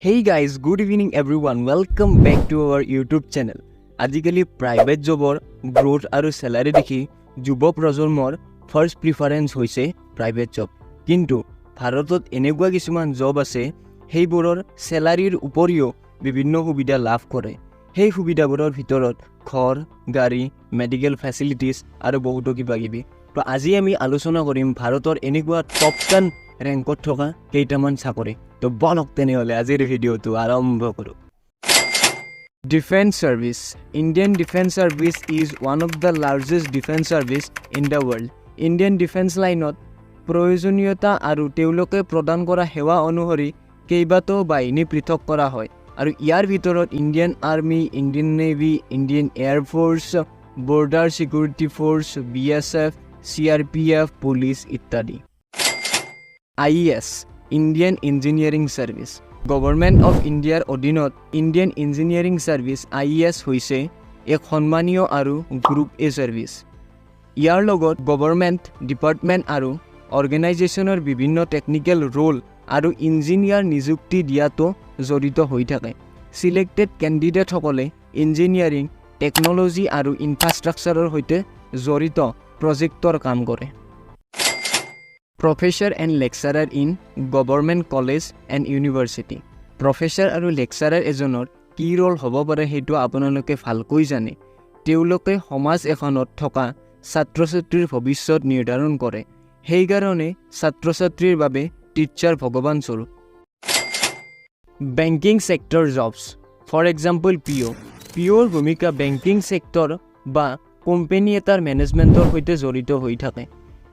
Hey guys, good evening everyone. Welcome back to our YouTube channel. আজিকালি private জবৰ growth আৰু salary দেখি যুৱ প্ৰজন্মৰ ফাৰ্ষ্ট প্ৰিফাৰেঞ্চ হৈছে প্ৰাইভেট জব। কিন্তু ভাৰতত এনেকুৱা কিছুমান জব আছে, সেইবোৰৰ চেলাৰীৰ উপৰিও বিভিন্ন সুবিধা লাভ কৰে। সেই সুবিধাবোৰৰ ভিতৰত ঘৰ, গাড়ী, মেডিকেল ফেচিলিটিছ আৰু বহুতো কিবা কিবি। তো আজি আমি আলোচনা কৰিম ভাৰতৰ এনেকুৱা টপ 10 ৰেংকত থকা কেইটামান চাকৰি। তো বলক তেনেহ'লে আজিৰ ভিডিঅ'টো আৰম্ভ কৰোঁ। Defense Service. Indian Defense Service is one of the largest defense service in the world. Indian defense লাইনত প্ৰয়োজনীয়তা আৰু তেওঁলোকে প্ৰদান কৰা সেৱা অনুসৰি কেইবাটাও বাহিনী পৃথক কৰা হয় আৰু ইয়াৰ ভিতৰত Indian Army, Indian Navy, Indian Air Force, Border Security Force, BSF, CRPF, Police ইত্যাদি। IES, Indian Engineering Service. Government of ইণ্ডিয়াৰ অধীনত ইণ্ডিয়ান ইঞ্জিনিয়াৰিং ছাৰ্ভিচ, আইইএছ হৈছে এক সন্মানীয় আৰু গ্ৰুপ এ ছাৰ্ভিচ। ইয়াৰ লগত গভৰ্ণমেণ্ট ডিপাৰ্টমেণ্ট আৰু অৰ্গেনাইজেশ্যনৰ বিভিন্ন টেকনিকেল ৰোল আৰু ইঞ্জিনিয়াৰ নিযুক্তি দিয়াটো জড়িত হৈ থাকে। চিলেক্টেড কেণ্ডিডেটসকলে ইঞ্জিনিয়াৰিং, টেকন'লজি আৰু ইনফ্ৰাষ্ট্ৰাকচাৰৰ সৈতে জড়িত প্ৰজেক্টৰ কাম কৰে। Professor and lecturer in government college and university. Professor আৰু লেকচাৰাৰ এজনৰ কি ৰোল হ'ব পাৰে, সেইটো আপোনালোকে ভালকৈ জানে। তেওঁলোকে সমাজ এখনত থকা ছাত্ৰ ছাত্ৰীৰ ভৱিষ্যত নিৰ্ধাৰণ কৰে। সেইকাৰণে ছাত্ৰ ছাত্ৰীৰ বাবে টিচাৰ ভগৱান স্বৰূপ। Banking sector jobs, for example, PO. পিঅ'ৰ ভূমিকা বেংকিং ছেক্টৰ বা কোম্পেনী এটাৰ মেনেজমেণ্টৰ সৈতে জড়িত হৈ থাকে।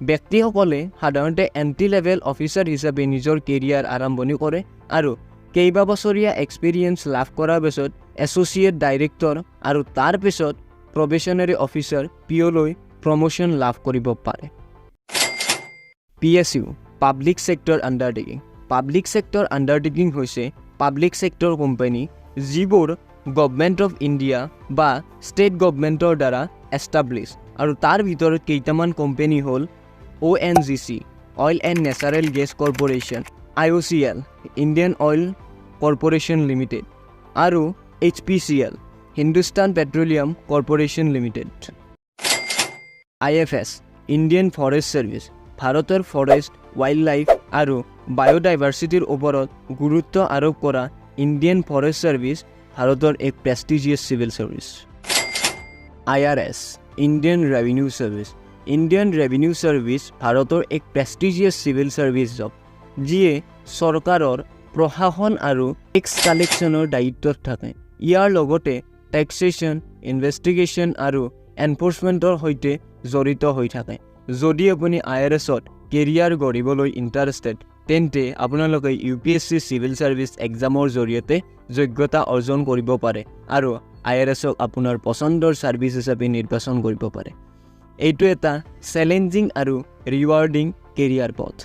ব্যক্তিসকলে সাধাৰণতে এণ্ট্ৰি লেভেল অফিচাৰ হিচাপে নিজৰ কেৰিয়াৰ আৰম্ভণি কৰে আৰু কেইবাবছৰীয়া এক্সপিৰিয়েঞ্চ লাভ কৰাৰ পিছত এছ'চিয়েট ডাইৰেক্টৰ আৰু তাৰ পিছত প্ৰবেশ্যনেৰী অফিচাৰ, পিঅ'লৈ প্ৰমোশ্যন লাভ কৰিব পাৰে। PSU, Public Sector Undertaking. Public Sector Undertaking হৈছে পাব্লিক ছেক্টৰ কোম্পানী, যিবোৰ গভমেণ্ট অফ ইণ্ডিয়া বা ষ্টেট গভমেণ্টৰ দ্বাৰা এষ্টাব্লিছ আৰু তাৰ ভিতৰত কেইটামান কোম্পানী হ'ল ONGC, Oil and Natural Gas Corporation, IOCL, Indian Oil Corporation Limited আৰু HPCL, Hindustan Petroleum Corporation Limited. IFS, Indian Forest Service. ভাৰতৰ ফৰেষ্ট, ৱাইল্ড লাইফ আৰু বায়'ডাইভাৰ্চিটিৰ ওপৰত গুৰুত্ব আৰোপ কৰা ইণ্ডিয়ান ফৰেষ্ট ছাৰ্ভিচ ভাৰতৰ এক prestigious civil service. IRS, Indian Revenue Service. Indian Revenue Service ভাৰতৰ এক প্ৰেষ্টিজিয়াছ চিভিল ছাৰ্ভিচ জব, যিয়ে চৰকাৰৰ প্ৰশাসন আৰু টেক্স কালেকশ্যনৰ দায়িত্বত থাকে। ইয়াৰ লগতে টেক্সেশ্যন, ইনভেষ্টিগেশ্যন আৰু এনফ'ৰ্চমেণ্টৰ সৈতে জড়িত হৈ থাকে। যদি আপুনি আইআৰএছত কেৰিয়াৰ গঢ়িবলৈ ইণ্টাৰেষ্টেড, তেন্তে আপোনালোকে ইউপিএছচি চিভিল ছাৰ্ভিচ এক্সামৰ জৰিয়তে যোগ্যতা অৰ্জন কৰিব পাৰে আৰু আইআৰএছক আপোনাৰ পচন্দৰ ছাৰ্ভিচ হিচাপে নিৰ্বাচন কৰিব পাৰে। এইটো এটা চেলেঞ্জিং আৰু ৰিৱাৰ্ডিং কেৰিয়াৰ পথ।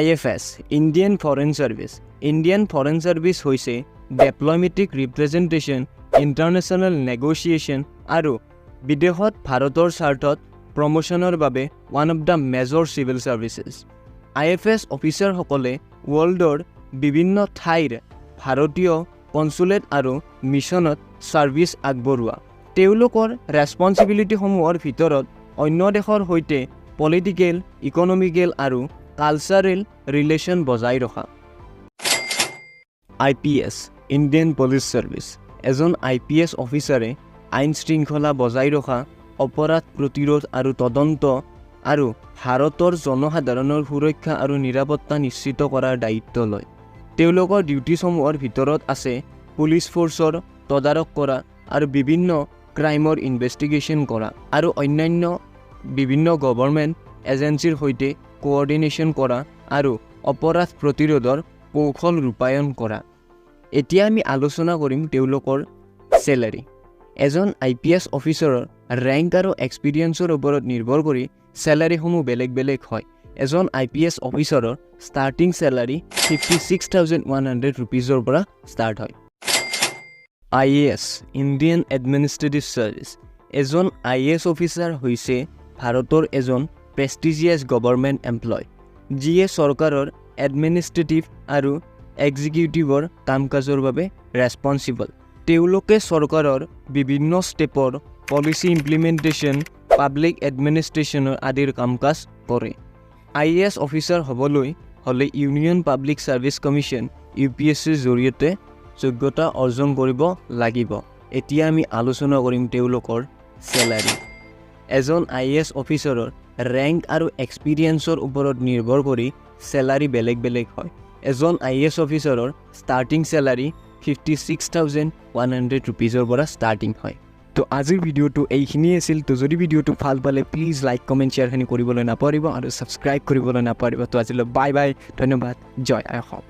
IFS, Indian Foreign Service. Indian Foreign Service হৈছে ডিপ্ল'মেটিক ৰিপ্ৰেজেণ্টেশ্যন, ইণ্টাৰনেশ্যনেল নেগ'চিয়েশ্যন আৰু বিদেশত ভাৰতৰ স্বাৰ্থত প্ৰমোশ্যনৰ বাবে one of the major civil services. IFS অফিচাৰসকলে ৱৰ্ল্ডৰ বিভিন্ন ঠাইৰ ভাৰতীয় কনচুলেট আৰু মিছনত ছাৰ্ভিচ আগবঢ়োৱা। তেওঁলোকৰ ৰেছপনচিবিলিটিসমূহৰ ভিতৰত অন্য দেশৰ সৈতে পলিটিকেল, ইকনমিকেল আৰু কালচাৰেল ৰিলেশ্যন বজাই ৰখা। IPS, Indian Police Service. এজন আইপিএছ অফিচাৰে আইন শৃংখলা বজাই ৰখা, অপৰাধ প্ৰতিৰোধ আৰু তদন্ত আৰু ভাৰতৰ জনসাধাৰণৰ সুৰক্ষা আৰু নিৰাপত্তা নিশ্চিত কৰাৰ দায়িত্ব লয়। তেওঁলোকৰ ডিউটিসমূহৰ ভিতৰত আছে পুলিচ ফ'ৰ্চৰ তদাৰক কৰা আৰু বিভিন্ন ক্ৰাইমৰ ইনভেষ্টিগেশ্যন কৰা আৰু অন্যান্য বিভিন্ন গভৰ্ণমেণ্ট এজেঞ্চিৰ সৈতে কোঅৰ্ডিনেশ্যন কৰা আৰু অপৰাধ প্ৰতিৰোধৰ কৌশল ৰূপায়ণ কৰা। এতিয়া আমি আলোচনা কৰিম তেওঁলোকৰ চেলাৰী। এজন আইপিএছ অফিচাৰৰ ৰেংক আৰু এক্সপিৰিয়েঞ্চৰ ওপৰত নিৰ্ভৰ কৰি চেলাৰীসমূহ বেলেগ বেলেগ হয়। এজন আইপিএছ অফিচাৰৰ ষ্টাৰ্টিং চেলাৰী 56,100 ৰুপিজৰ পৰা ষ্টাৰ্ট হয়। IAS, Indian Administrative Service. এজন আইএএছ অফিচাৰ হৈছে ভাৰতৰ এজন প্ৰেষ্টিজিয়াছ গভৰ্ণমেণ্ট এমপ্লয়, যিয়ে চৰকাৰৰ এডমিনিষ্ট্ৰেটিভ আৰু এক্সিকিউটিভৰ কাম কাজৰ বাবে ৰেছপনচিবল। তেওঁলোকে চৰকাৰৰ বিভিন্ন ষ্টেপৰ পলিচি ইমপ্লিমেণ্টেশ্যন, পাব্লিক এডমিনিষ্ট্ৰেশ্যনৰ আদিৰ কাম কাজ কৰে। আইএএছ অফিচাৰ হ'বলৈ হ'লে ইউনিয়ন পাব্লিক ছাৰ্ভিচ কমিশ্যন, ইউপিএছচিৰ জৰিয়তে যোগ্যতা অৰ্জন কৰিব লাগিব। এতিয়া আমি আলোচনা কৰিম তেওঁলোকৰ চেলাৰী। এজন আইএএছ অফিচাৰৰ ৰেংক আৰু এক্সপিৰিয়েঞ্চৰ ওপৰত নিৰ্ভৰ কৰি চেলাৰী বেলেগ বেলেগ হয়। এজন আইএএছ অফিচাৰৰ ষ্টাৰ্টিং চেলাৰী 56,100 ৰুপিজৰ পৰা ষ্টাৰ্টিং হয়। তো আজিৰ ভিডিঅ'টো এইখিনিয়ে আছিল। তো যদি ভিডিঅ'টো ভাল পালে, প্লিজ লাইক, কমেণ্ট, শ্বেয়াৰখিনি কৰিবলৈ নাপাহৰিব আৰু ছাবস্ক্ৰাইব কৰিবলৈ নাপাহৰিব। তো আজিলৈ বাই বাই, ধন্যবাদ, জয় আই অসম।